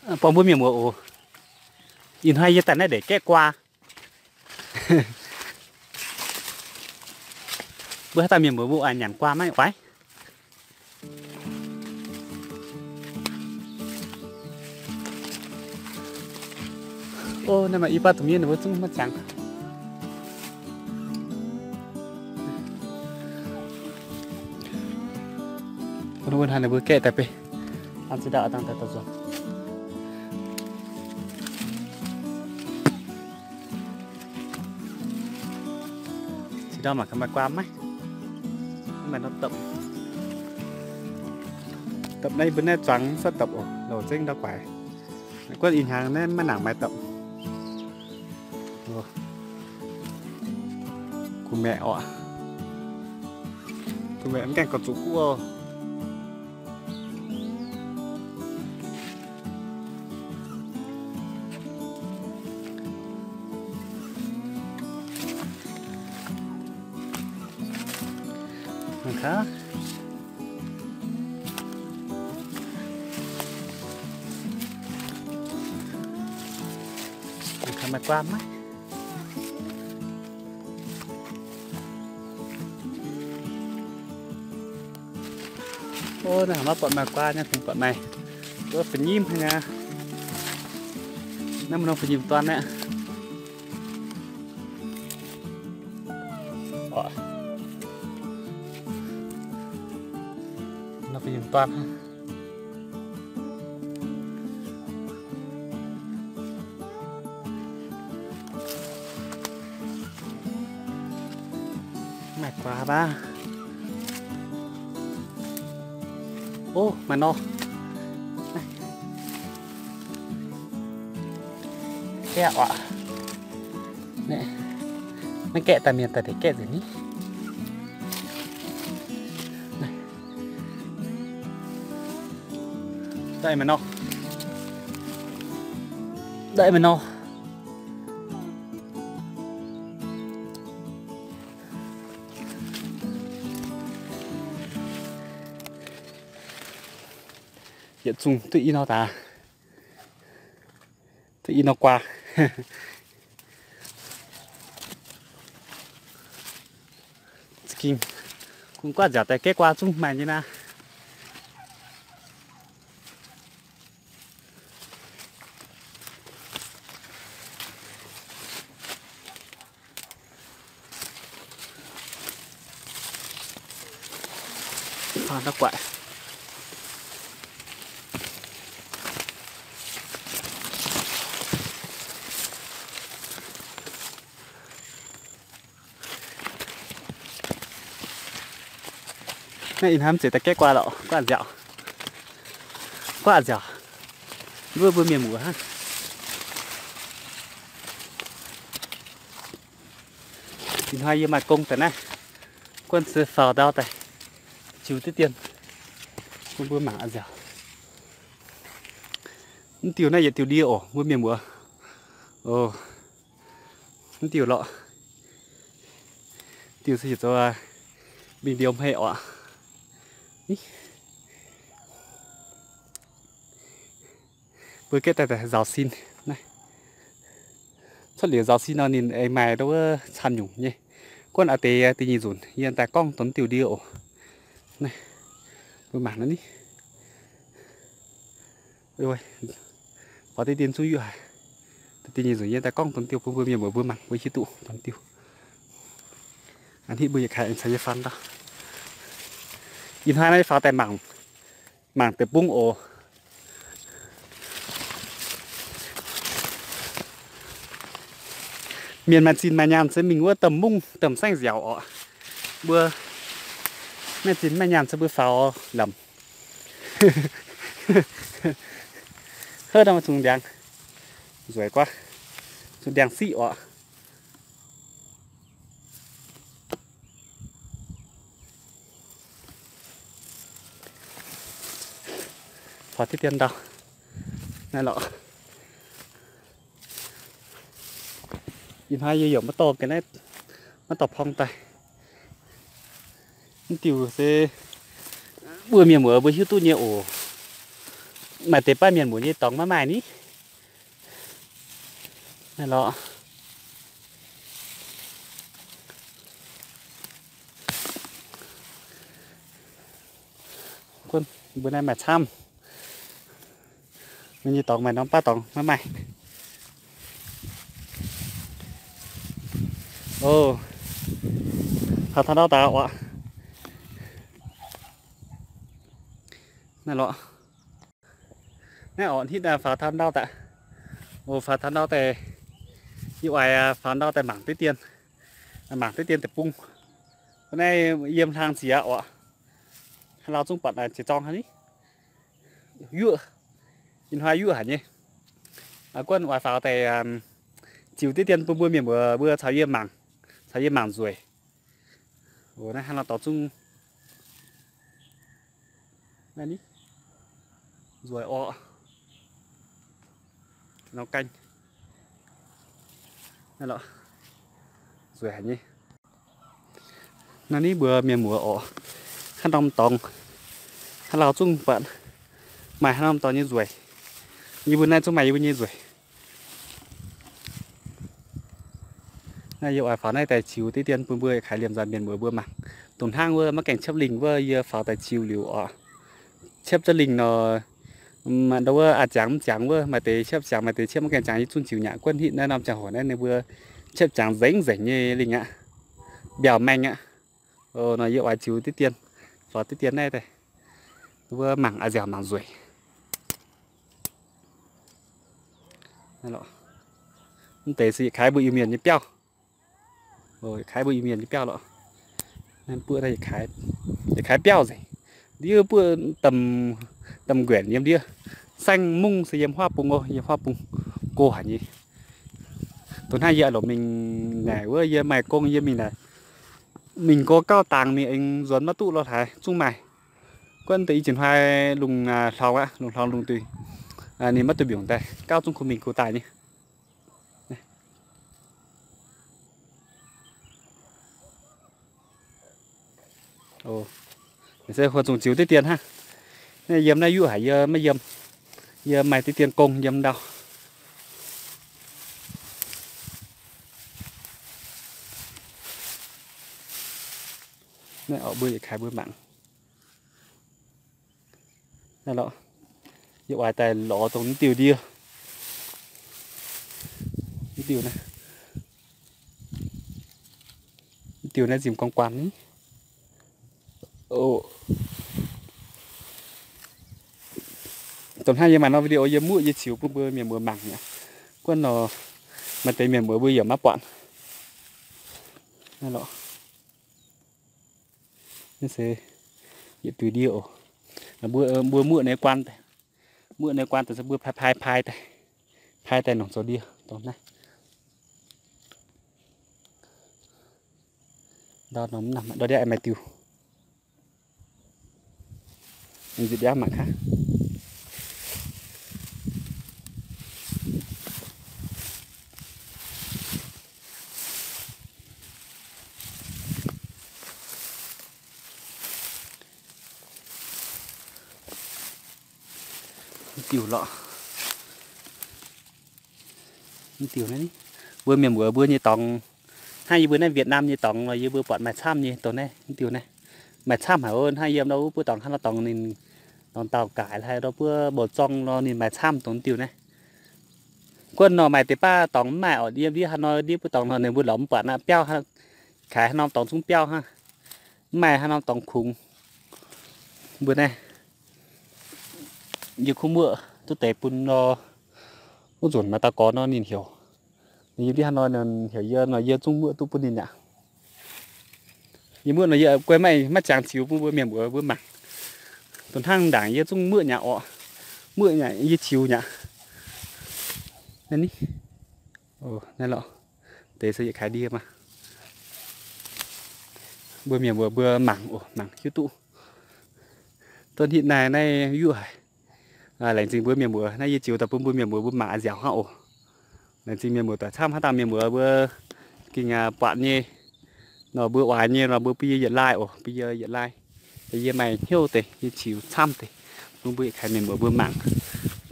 Buangh mbuo mienh muoz oc. Ih hnoi yie daaih naaiv ndeic gaeqv guaa. Mbuo haaix dauh mienh muoz mbuo oix nyanc guaa maiv oix? Ov, naaiv maaih i baav dongh mienh ninh mbuo zungv maiv ziangx. Wuov hnoi ninh mbuo gaeqv daaih beiv, an ziex ndau dangh daaih dorh nzuonx. Ziex ndau mangc gaax maaih guaa maiv. Maaih norm dopc. Dopc naaiv mbuo naaiv zuangx mv cuotv dopc oc, louc zengv ndau guaix. Guonv ih hnyangx naaiv maiv nangc maaih dopc. Gu'maeqc oc. Gu'maeqc mv gaengh gorngv zuqc guv oc. Maaih guaa maiv? Ov, naaiv maiv buatc maaih guaa nyei, kungx buatc maaih wuov fa'nyimv hnangv aqv. Naaiv maiv nor fa'nyimv dorn aqv. Nor fa'nyimv dorn hnangv. Maaih guaa baav. Ov, maaih nor. Gaeqv oc. Maiv gaeqv daaih mienh daaih deix gaeqv nzengc ni. Daaih maaih nor. Daaih maaih nor. Yietc zungh duqv i nor daaih. Duqv i nor guaa. Za'gengh kungx guaatv nziaauc daaih gaeqv guaa zungv maaih nyei naaiv. Naaiv ih hnoi mv zeiz daaih gaeqv guaa lorqc, guaatv nziaauc. Guaatv nziaauc. Mbuo, mbuo mienh muoz hnangv. Ih hnoi yie maaih gong daaih naaiv, guonv se faaux ndau daaih ziux diqv dien bun mbuo mangc a'nziaauc. Mv diuh naaiv yietc diuh ndie oc, mbuo mienh muoz. Oc, mv diuh lorqc. Diuh se yietc zoux mingh ndiouh hmei oc. Mbuo gaeqv daaih nzaaux sin naaiv. Cuotv liuz nzaaux sin nor ninh aengx maaih ndau wuov camv nyungc nyei. Guonv a'deix da'nyeic nzunc yie daaih gorngv dongh diuh ndie oc. Naaiv, mbuo mangc naaiv ni. Faaux diqv dien zungv yuoqv haic. Da'nyeic nzunc yie daaih gorngv dongh diuh bun mbuo mienh muoz mbuo mangc, mbuo hiuv duqv dongh diuh. A'hneiv mbuo yietc kaaix aengx caux yie faaux ndau. Ih hnoi naaiv faaux daaih mangc, mangc deic-bung oc. Mienh maaih zinh maaih nyaanh se mingh wuov domh mungv domh saengv nziaauc oc. Mbuo maiv maaih zinh maaih nyaanh se mbuo faaux lamz. Hov, dangh zungh ndiangx nzueic guaav, zungh ndiangx siqv oc. Faaux diqv dien ndau naaiv lorqc. Ih hnoi yie yaac maiv dorh ga'naaiv, maiv dorh porng daaih. Mv diuh se mbuo mienh muoz mbuo hiuv duqv nyei oc. Maaih deix baav mienh muoz nyei dorngx maiv maaih ni. Naaiv lorqc. Mbuo naaiv maaih camv. Mienh nyei dorngx maaih norm baav dorngx maiv maaih. O, faaux taux ndau daaih oc. Naaiv lorqc. Naaiv orqc, hitv faaux taux ndau daaih. O, faaux taux ndau daaih. Yie oix faaux ndau daaih mangc diqv dien. Mangc diqv dien deic-bung. Naaiv yiem hlang ziex orqc. Haaix lauh zungv buatc jiex zorng haic ni. Yuoqv. Ih hnoi yuoqv haic nyei. Guanh oix faaux daaih ziux diqv dien bun mbuo mienh muoz mbuo caux yie mangc, caux yie mangc nzueic. Naaiv haaix lauh dorngx zungv naaiv ni, nzueic orqc. Nor gaengh naaiv lorqc, nzueic haic nyei. Naaiv ni mbuo mienh muoz orqc, haaix norm dorngx, haaix lauh zungv buatc maaih haaix norm dorngx nyei nzueic. Yie mbuo naaiv zungv maaih yie mbuo nyei nzueic. Naaiv yie oix faaux naaiv daaih ziux diqv dien bun mbuo yietc kaaix liemh nzaanx mienh muoz mbuo mangc. Dongh hnangv wuov maiv gaengh ciepv lingh wuov yie faaux daaih ziux liuz oc. Ciepv za'lingh nor, ndau wuov a'jangx mv jangx wuov, maaih deix ciepv jangx, maaih deix ciepv maiv gaengh jangx, yie zungv ziux nyaqc. Guanh hitv naaiv norm ziangh hoc naaiv ninh mbuo ciepv jangx nzengc nzengc nyei lingh aqv, mbiaauc maengh aqv. Nor yie oix ziux diqv dien, faaux diqv dien naaiv daaih, wuov mangc a'nziaauc mangc nzueic. Mv deix se yietc kaaix mbuo Iu-Mienh nyei biauv. Yietc kaaix mbuo Iu-Mienh nyei biauv lorqc. Buoqv yietc kaaix biauv nzengc. Ndiev buoqv domh nquenc yiem ndiev. Saengv mungv se yiem huaav bung oc, yiem huaav bung go haic nyei. Dongh hnangv yie lomc mingh naaic wuov yie maaih gong yie mingh naaic, mingh go gauh dangx mingh aengx nzuonx maiv duqv lo haaix zungv maaih. Guanh deix i jiex hnoi lungh hlorngx aqv, lungh hlorngx lungh duih, ninh maiv duih mbiungc daaih, gauh zungv kuh mingh go daaih nyei. Se huo zungh ziux diqv dien hnangv. Naaiv yiem naaiv yuoqv haic yie maiv yiem. Yie maaih diqv dien gong yiem ndau. Naaiv orqc, mbuo yietc kaaix mbuo mangc. Naaiv lorqc, yie oix daaih lorz dongh mv diuh ndie. Mv diuh naaiv, mv diuh naaiv nzimh guanh guanh ni. Dongh hnangv yie maaih norm video yie muoqv yie ziux bun mbuo mienh muoz mangc mi'aqv. Guanh nor, maaih deix mienh muoz mbuo yaac maiv buatc. Naaiv lorqc, naaiv se yietc diuh ndie oc. Mbuo, mbuo muoqv naaiv guanh daaih, muoqv naaiv guanh daaih se mbuo pai pai pai daaih, pai daaih nongc zoux ndie dongh naaiv. Ndau norm, ndau ndiev maaih diuh. Nzipc ndiangv mangc gaax. Mv diuh lorqc. Mv diuh naaiv, mbuo mienh muoz mbuo nyei dorngx, hnangv yie mbuo naaiv Việt Nam nyei dorngx nor, yie mbuo buatc maaih camv nyei dongh naaiv, mv diuh naaiv. Maaih camv haic oc. Hnangv yiem ndau wuov buov dorngx hnangv nor dorngx ninh dorngx dauh gaaix haaix ndau buov mbuoqc zorng nor ninh maaih camv dongh mv diuh naaiv. Guanh nor maaih deix baav dorngx mv maaih orqc, yiem ndiev haaix nor ndiev buov dorngx nor ninh mbuo lorz mv buatc aqv, biauv kaaix haaix norm dorngx zungv biauv hnangv. Mv maaih haaix norm dorngx kungx. Mbuo naaiv, yie kuv muoqv duqv deix bun nor, wuov nzunc maaih dauh gorx nor ninh heuc. Yie ndiev haaix nor ninh heuc yie nor yie zungv muoqv duqv bun ninh aqv. Yie muoqv nor yie guai maiv, maiv jangx ziux bun mbuo mienh mbuo mbuo mangc. Dongh hnangv ndaangc yie zungv muoqv nyei orqc. Muoqv nyei, yie ziux nyei. Naaiv ni. Naaiv lorqc, deix se yietc kaaix ndie maah. Mbuo mienh mbuo mbuo mangc oc, mangc hiuv duqv. Duqv hitv naaiv, naaiv yuoqv haic. Laengz zingh mbuo mienh mbuo, naaiv yie ziux daaih bun mbuo mienh mbuo mbuo mangc a'nziaauc hnangv oc. Laengz zingh mienh mbuo doic camv, haaix dauh mienh mbuo mbuo gengh buatc nyei nor, mbuo oix nyei nor, mbuo bun yie yietc like oc, bun yie yietc like. Yie maaih hnyouv deix, yie ziux camv deix. Mbuo yietc kaaix mienh mbuo mbuo mangc,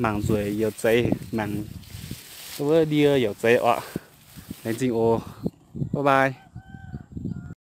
mangc nzueic youc zeiz, mangc wuov ndie youc zeiz oc. Laengz zingh oc. Bye bye.